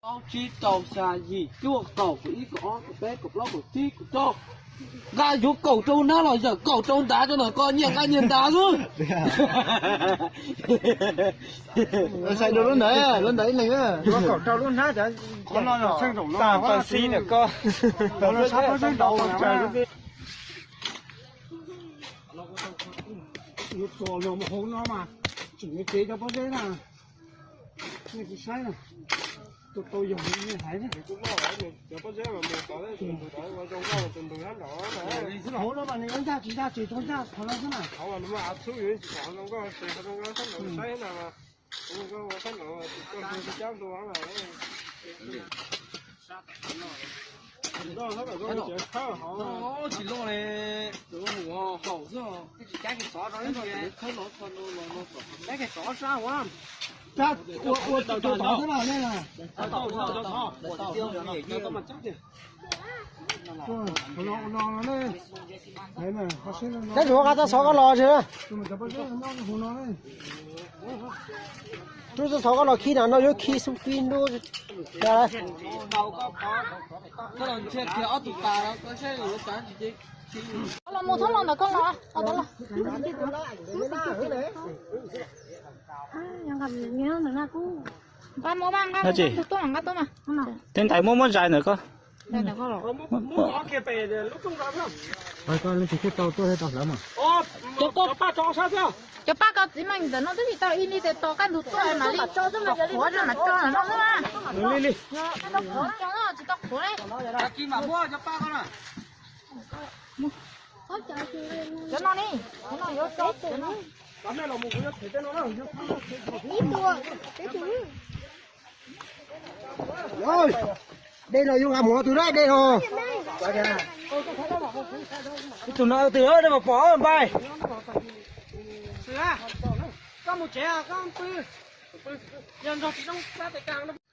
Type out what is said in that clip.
Plaub tsib rau xya yim cuaj kaum kaum ib kaum ob kaum peb kaum plaub kaum tsib kaum rau. Nqa yuav kaum rau hnab los yawm kaum rau ntav rau ntawm ko, nyiaj nqa nyiaj ntav xwb. Sai dua lub ntawd, lub ntawd ib leeg. Kaum rau lub hnab. Qhov no yog xeeb nraum no, tas xi ntawm ko. Yuav txog los mus hauv no mas tseem yuav cev cov pob zeb na. Nej kuv saib na, tus tau yog nej hais na. Hauv no mas nws yuav ncaj tsis ncaj ces tsuas ncaj qhov no xwb na. Tsis loj li, haum xwb. Ua tus tod xwb na nej na. Tab sis ua qab tab xov koj los tsis na. Rub tab xov koj los khib na, no yuav khib xub pib nrub. Los mus thoob los ntawm koj los. Nqa muab nqa tuaj mas. Tej ntais muab muab zais ntawm koj. Cov paj ko txiv meej ntawm no twb tsis tau ib li tes tos kaj ntug tuaj mam li qhuav mas tso no xwb na. Tsis tau qhuav li. Cov no ni, cov no yuav tso. Dej no yuav nqa mus tus na, dej no. Ib tug no twg dej mas pom npai. Koj mus tsev, koj pw. Yog nrog tsis zoo sab tes kas.